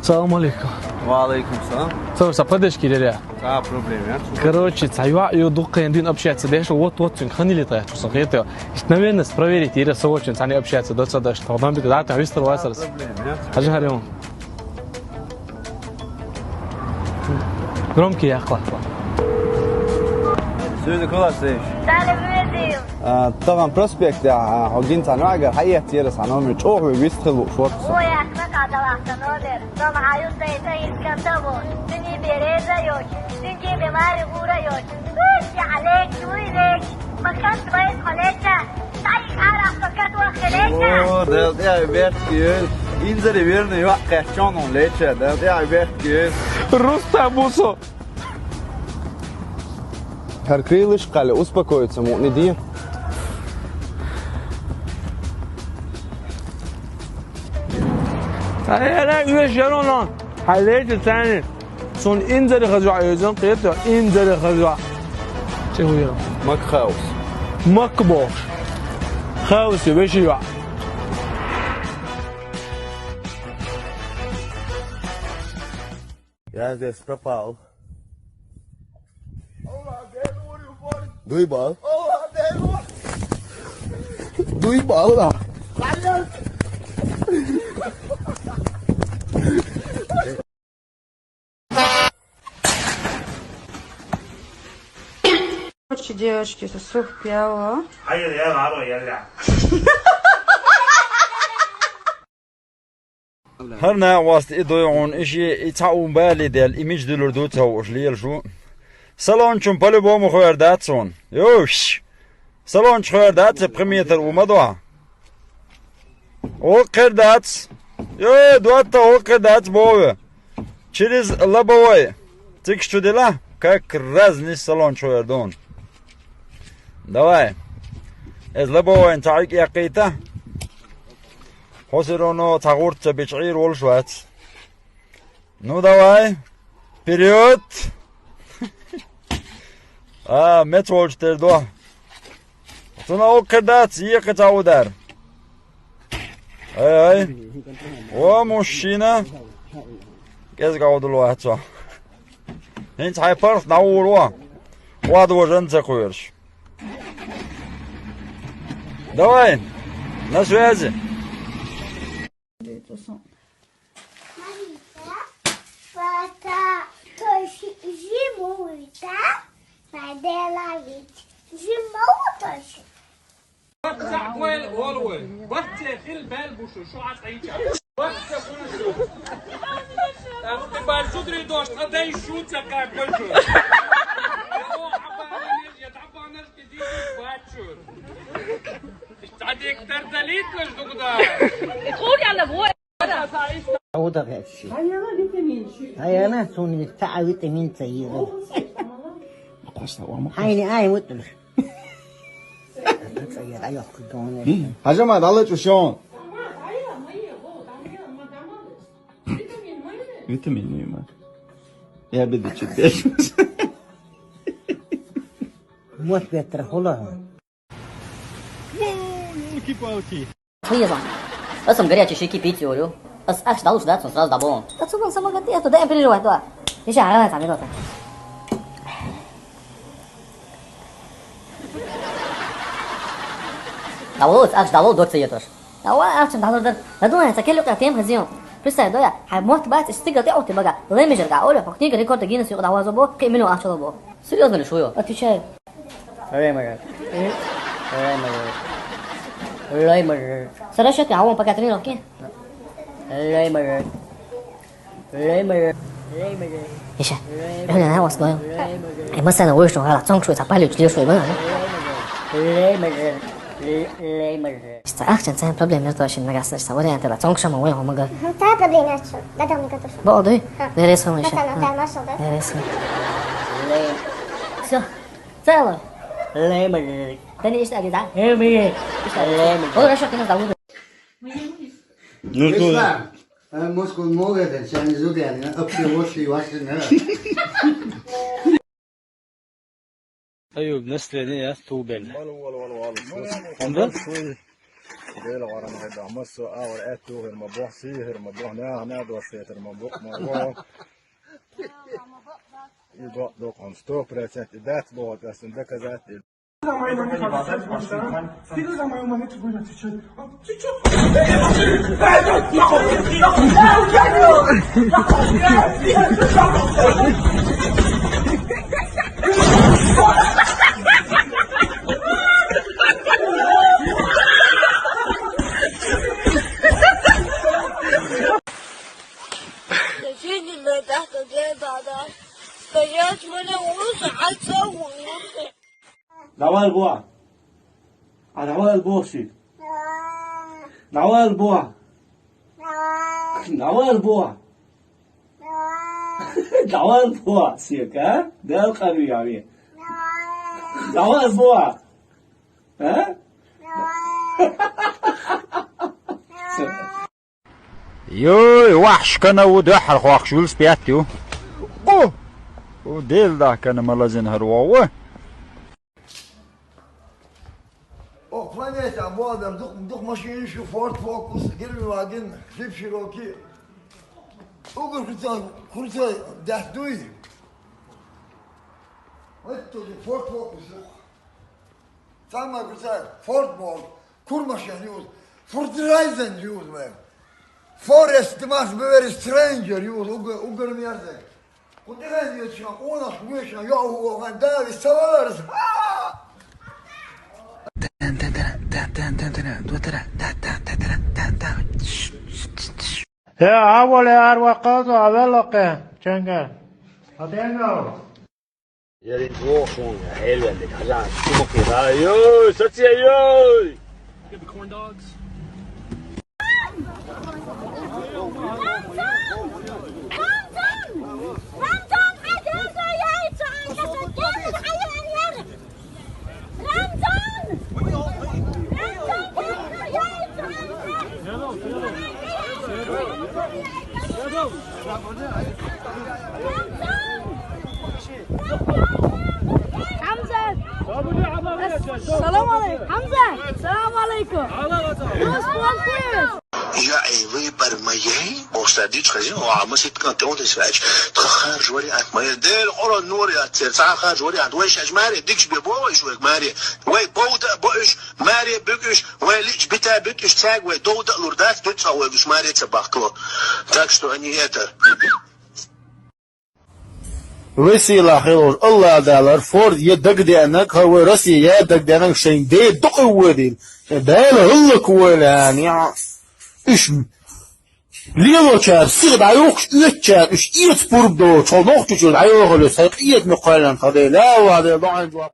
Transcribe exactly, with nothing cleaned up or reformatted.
Салам алейкум. Ва алейкум салам. Цо са поддержки, реля. Цхьа проблема яц. Короче, цхьа йоӀ ю дуккхен дин общаться деш, вот, вот, цунга ханили тӀаьчу сан хету. Ишт, наверное, проверить, ира совочун, цани общаться, доца даш, тогдан бит, да, там вистер васарс. Проблема яц. Хажи харим. Громкий яхла. Сегодня класс, эй. Дали везил. А, Таган проспект, а, хьо гин цхьа ногӀгар, хьаэц ерас хьа номер, чӀоагӀа вистхилу шорт. Ой, ахмакъ, а дала ахта номер. Дома хьаюс дайта исканта вон. Дуни береза йоч. Динги бемари гӀура йоч. Ух, я Олег, уй, Олег. Макан твои хьолеча. Тай хара хто катуа хелеча. О, да, я бертки. Инзари верный, ва качон он леча. Да, я бертки. Руста бусо. ХӀар крылышкали успокоиться муъни дий. Ай, ай, ай, веш яроно. Хьалейта цани. Сон инзари хазва айзан, кьета, инзари хазва. Чехуя. Мак хаус. Мак бош. Хаус, веши ва. Я здесь пропал. Дуй бал. Дуй бал, да. Короче, девочки, сосух пиала. Hayır ya, var o yerler. ХӀара наха васта и дойгӀун, и ши, и цхьа у бали дел, и мича дуьлур ду ца хууш лела шу. Салончун по-любому хойр дац суна. Юш! Салончу хойр дац, пхи метр у ма до. О, кхер дац. Ё, дуатта, о, кхер дац, бове. Через лобовой. Цикс чу дила, как раз нис салончу хойр дун. Давай. Эз лобовойн цхьа гӀик яккхийта. Хьо сироно цхьа гӀурт ца бича Ӏийр волуш вац. Ну, давай. Вперёд! А, мец волчу тера до. Цуна оккхир дац, екхи ца удар. Ай, ай. О, мужчина. КӀезга гӀодал вац цо. ХӀинца хьайн паргӀат дӀавур ву. Вад важан ца кхоьруш. Давай, на связи. Марика, пока то зимует, а? Надо ловить. Зимову тоже. Бац, хӀун олу вай? Бац, хил бел бушу, шу а цӀайча. Бац, хӀун шу? Ахти бал шудри дош, а дай шу ца как бажу. Я о, абанаш, я абанаш, ки ди бачу. Цадик тардалит лаш дугда. Хул яна бу. Ава да гӀерси. Аяна витамин шу. Аяна суни цаӀ витамин ца йира. Хьайни ай мутулуш. Хьажама, дала чӀушон. Витамин ма. Я беди чудеш. Мот ветра хула. Ёлки-палки. Хуезон. Ас ам горячий щеки пить, говорю. Ас аш далуш да, сразу дабон. Да цубан сама гати, это да, я переживаю, да. Ещё раз, а минута. Давол, аш давол, дорца етош. Давай, аш давол, дор. Надумай, ца келю, как тем хазион. Представь, да, я, хай мот бац, стигал, ты, о, ты бага. Лемежер, га, оля, по книге рекорда Гиннесса, ю, давай, зобо, кхи миллион аш лобо. Серьёзно ли, шуё? Отвечаю. Леймер. Леймер. Леймер. Саша, ты, а он пока тренировки? Леймер. Леймер. Леймер. Иша. Леймер. Эй, массана вышел, гала, цонг шуй, цапали, учли шуй, ба? Леймер. Леймер. Леймер. Иста, ах, чан, цен проблема, это очень много, слышь, вариант, это, цонг шама, ой, омага. Та проблема, что? Да, да, мне готов. Бо, да? Ха. Дерес, омага. Та, та, та, машал, да? Дерес. Лейм. Всё. Цело. Лемер. Тани ишта гида? Лемер. Ишта. Лемер. О, хорошо, ты нас зовут. Ну что? Э, мускул молодец, я не зуб, я не, вообще, вообще, вообще, не. Аюб, настроение я стул бен. Валу, валу, валу, валу. Онда? Дела гӀора ма хӀедда, массо а агӀор аьтту хӀара ма боху, сий хӀара ма боху, наха надо хӀара ма боху, ма боху. И бакъ доккхун сто процент и дац боху, ас доказать. Ты за мою маму отвечаешь? Ты за мою маму будешь отвечать? Ты чё? Стоять, мне лучше отца лучше. Давай, бо. А давай, бо, си. Давай, бо. Давай, бо. Давай, бо, сека. Дал къану яви. Давай, бо. А? Йой, вахьаш кана ву дуьххьара хохкуш велосипед ю. О! О, Дела дахкана ма лазина хӀара вогӀу. О, планета, бо, дара дукха, дукха машинаш ю, Ford Focus, Geldwagen, Jeep Cherokee. Угар крутой, крутой даьтта дуй. Вот тоже Ford Focus ю. Самая крутая Ford бо. Кура машен ю из. Фордрайзен ю из вай. Forest must be very stranger ю из, угар, угар мерза. Кху тӀехьенна йоцу шен къонах вешан йоӀ ву охан Давид Саларс. Э, а воле ар ваккхалза, а веллакхе, чанга. А денга. Ярин вохун, хьелвеллиг, хьажан, чумакира, йой, саци, йой! Get the corn dogs. حمزة. السلام عليكم. حمزة. السلام عليكم. Who's one first? Я и выбор моей. Бохса дичхази, о, а мы ситкан тёнтис вач. Тха харж вариант моя. Дел, оро нур я цер, ца харж вариант. Вай шаш маре, дикш бе бо, вай швек маре. Вай боуда, боиш, маре, бюгиш, вай лич бита, бюгиш, цаг, вай доуда, лур дац, дюц, а вай гуш маре, ца бахтло. Так что они это. Весела хилуш, Алла далар, Форд е дагденаг, ха вай Россия е дагденаг, шайн де дукъу вадил. Шайн дела хуллак валан, я. Уьш лелочар, сиха дӀаюхкуш, оьцчар, уьш эца пурба доцу, хьо нохчучуьра дӀайохале, сайн къетна кхоьллан, ха де, ла ва де, доӀан жоп.